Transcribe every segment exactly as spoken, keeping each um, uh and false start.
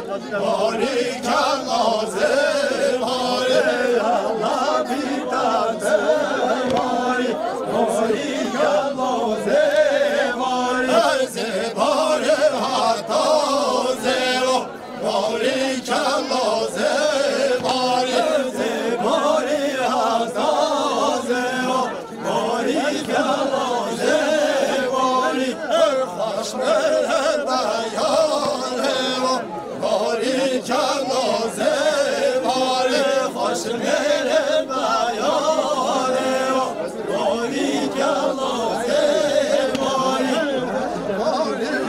Barîkella zêbarê, Allah bîta te barî. Barîkella zêbarê, zêbarê heta zêro. Barîkella zêbarê, zêbarê heta zêro. Barîkella zêbarê, xweş mêrê me yarê wa. Barîkella zêbarê, xweş mêrê me yarê wa. Barîkella zêbarê, barîkella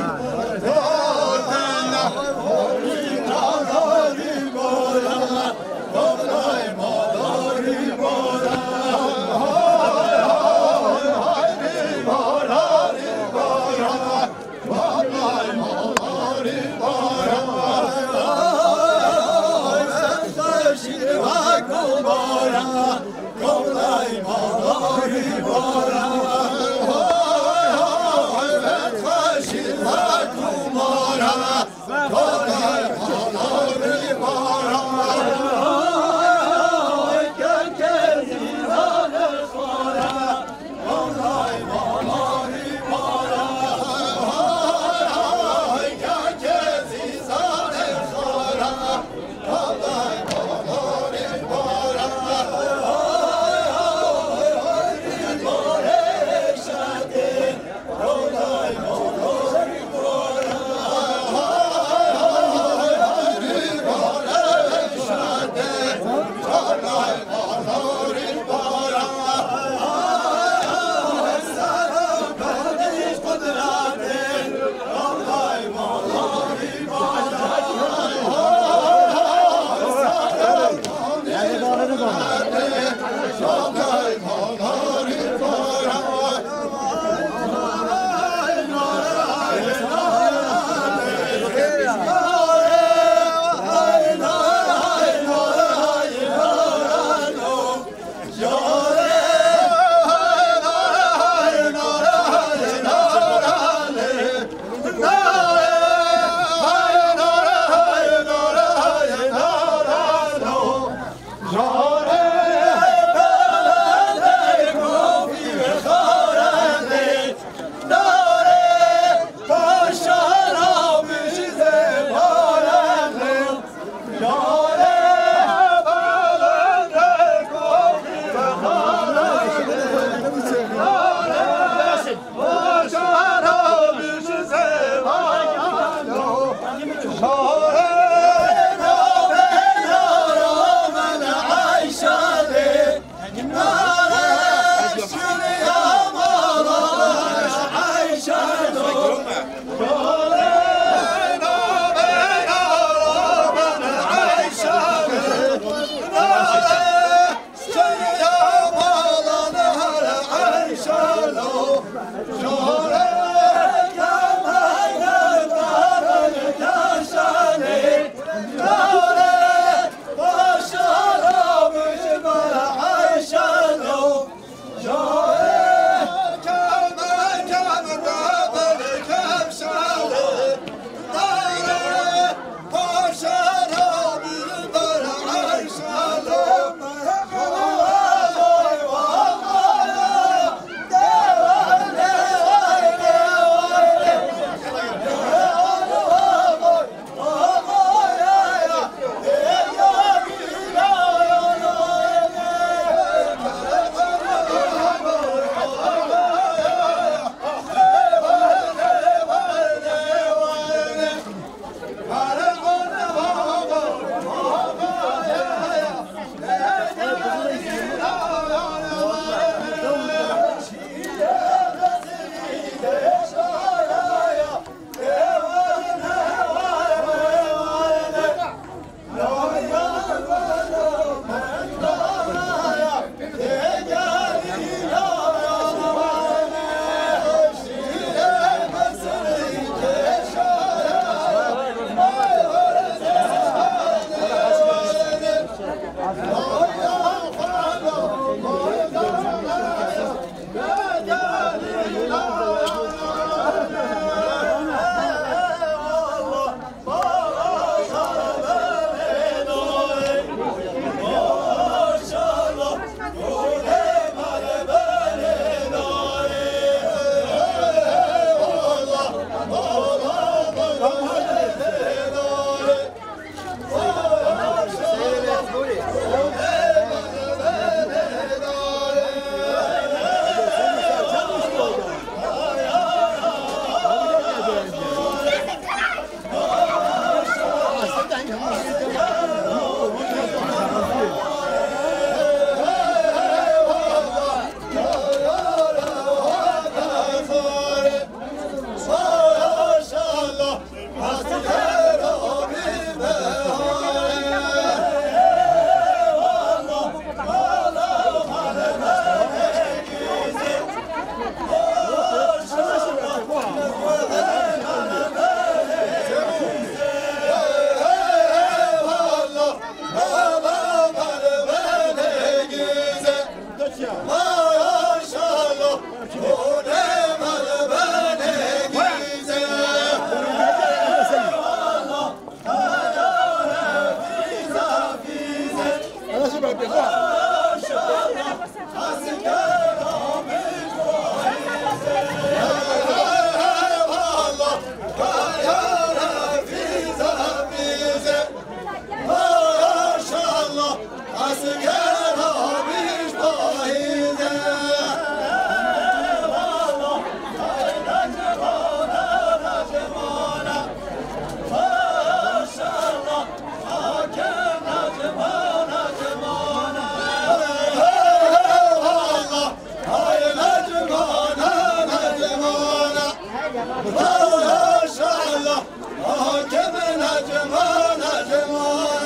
Maşallah, hakimine cemal, cemal.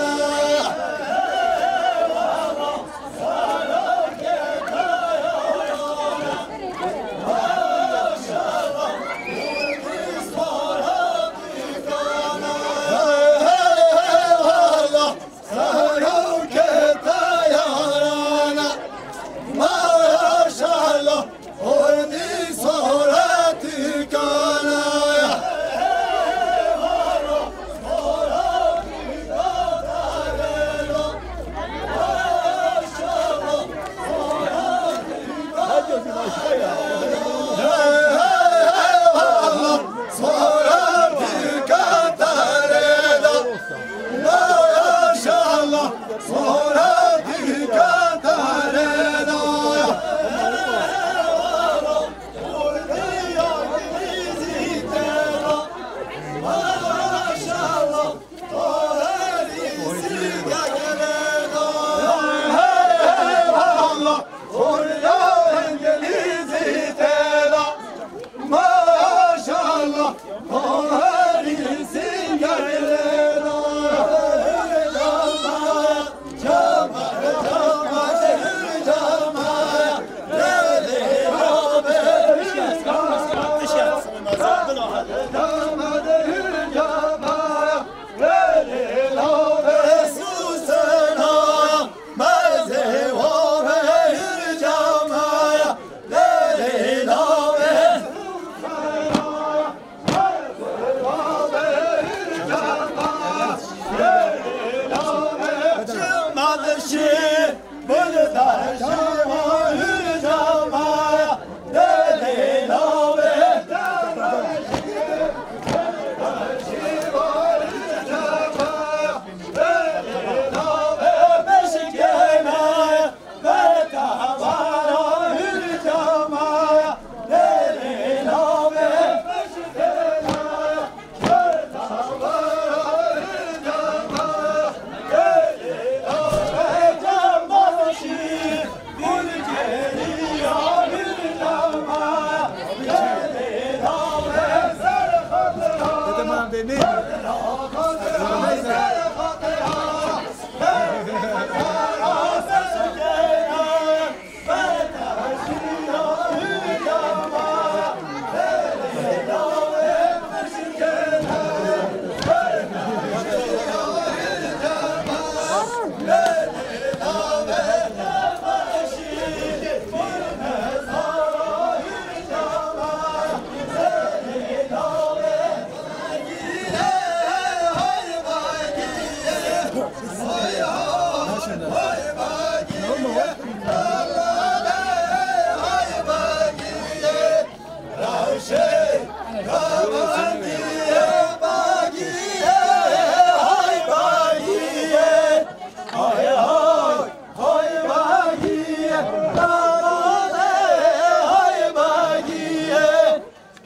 Eyvallah. Serokê teyarana, maşallah, ordî soretî kana. Eyvallah, soretî katarê da. Maşallah, sonra dikkat arena. Maşallah, sonra dikkat arena. Eyvallah, sonra İngiliz itera. Maşallah, o herî singerê ra. Cama, cama, cama, lê, lê, lê, lê, cama, lê, lê, lê, lê, susena. Mezê wave hir camaya, lê lê lave. Çima dişî, bil dişî wa hir camaya, lê lê lave.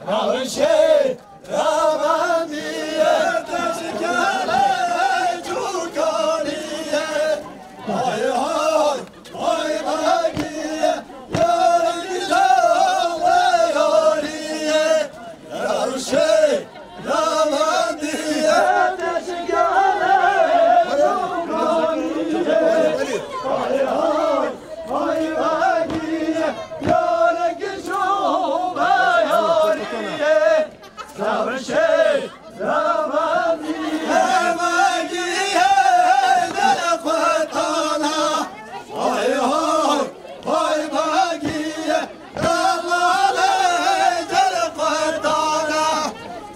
Ravişê ravandiye tezkere çûkaniye. Hay hay, hay bagiye, yar gila ve yariye. Ravişê ravandiye tezkere çûkaniye. Hay hay, hay bagiye, yar gila ve yariye. Sewşê Ramazî. Hemagî hêdel xwetana. Hay hay, hay bagî. Ramale hêdel xwetana.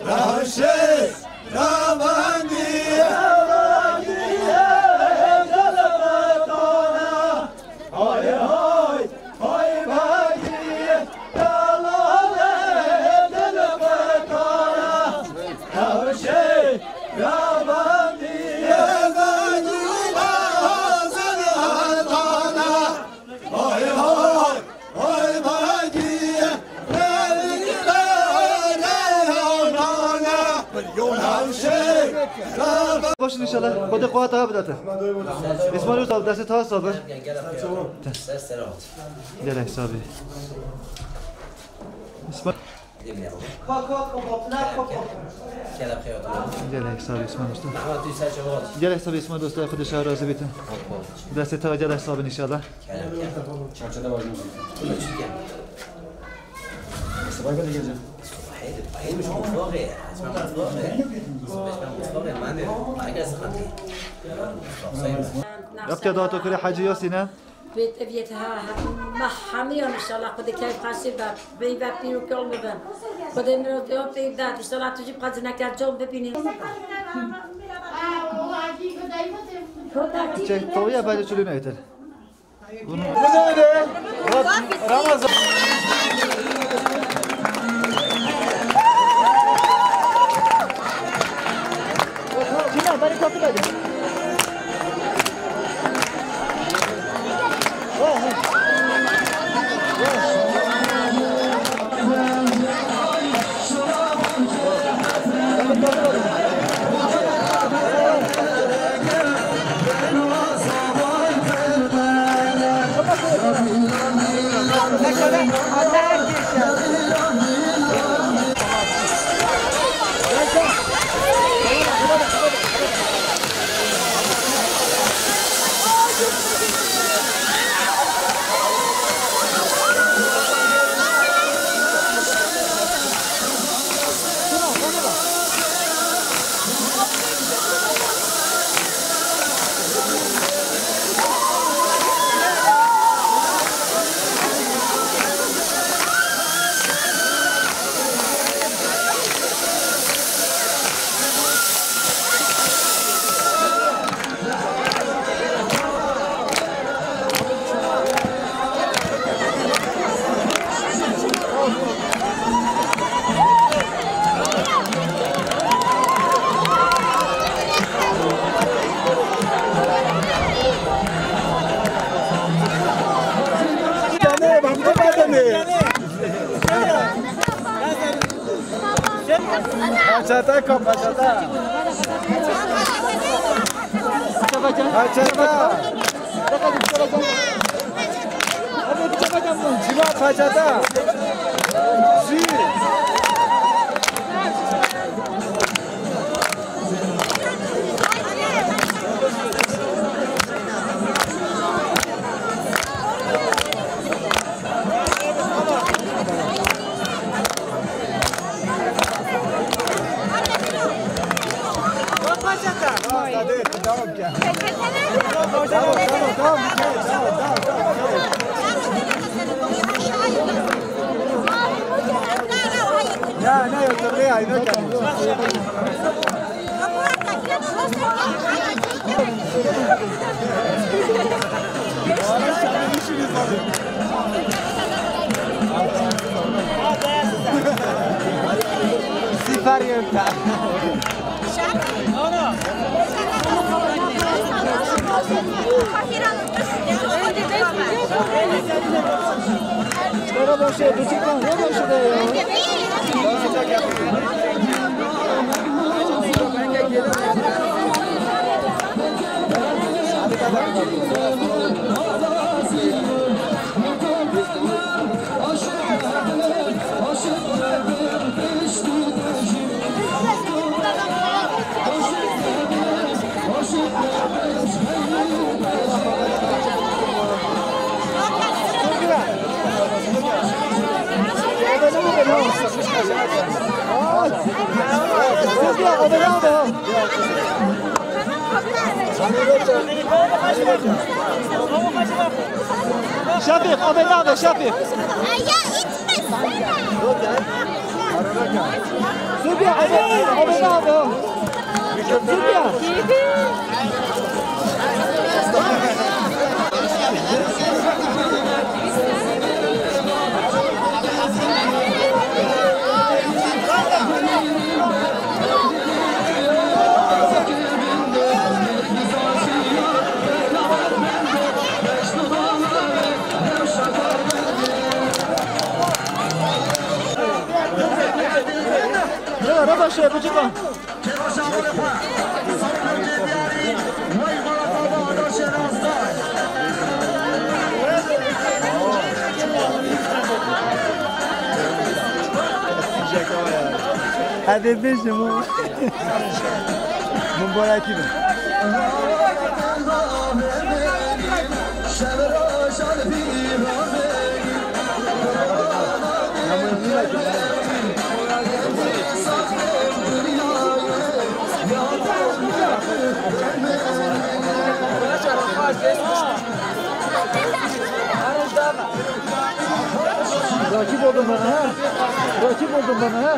Sewşê Ramazî. Hemagî hêdel xwetana. Hay hay, hay bagiye, ya lale dil betana. Tavşe ya bagiye, zengî hazir hatana. Hay hay, hay bagiye, zengî reyhanana. Tavşe ya Başın inşallah. Xwedê quweta bidate. Îsmaîl Uysal, destê te sağ be. Gel, gel, gel. Ser, ser ot. Gelek sağ be. İsmaîl. Gelek sağ ol Osman Usta. Gelek sağ ol Osman Usta. Xwedê şev razî bîtin. Destê te gelek sağ bin inşallah. Yapça da to kure Hacı Yasin'e. Vêt, vêt, ha, ha, ma hemiyan inşallah Xwedê keyf xesî be, beyve pîr û kal bibin. Xwedê mirovê pê de, inşallah tu jî bi xezineke can bibînî. Çek tawiye bence çulun eter. Bunu Ramazan. Cina, bari kapı da. Paçata ka paçata. Paçata. Cima paçata. Jî. Ya, ne, yo te veo ahí, no. Sifar yokta. Şefik, abi ne haber Şefik? Sürbiya, abi, abi ne haber? Sürbiya. Ya, raba şöyle, bıcık lan. Hadi bêjim o. Mubarekî be. Rakip oldun bana ha. Rakip oldun bana ha.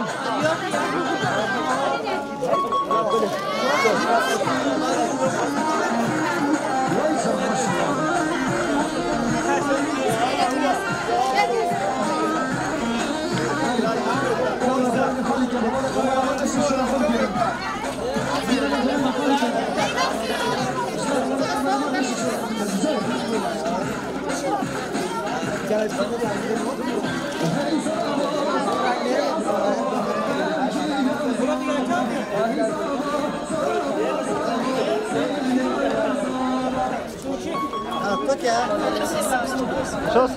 Sos.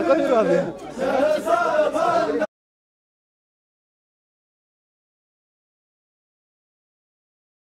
Herkes razı.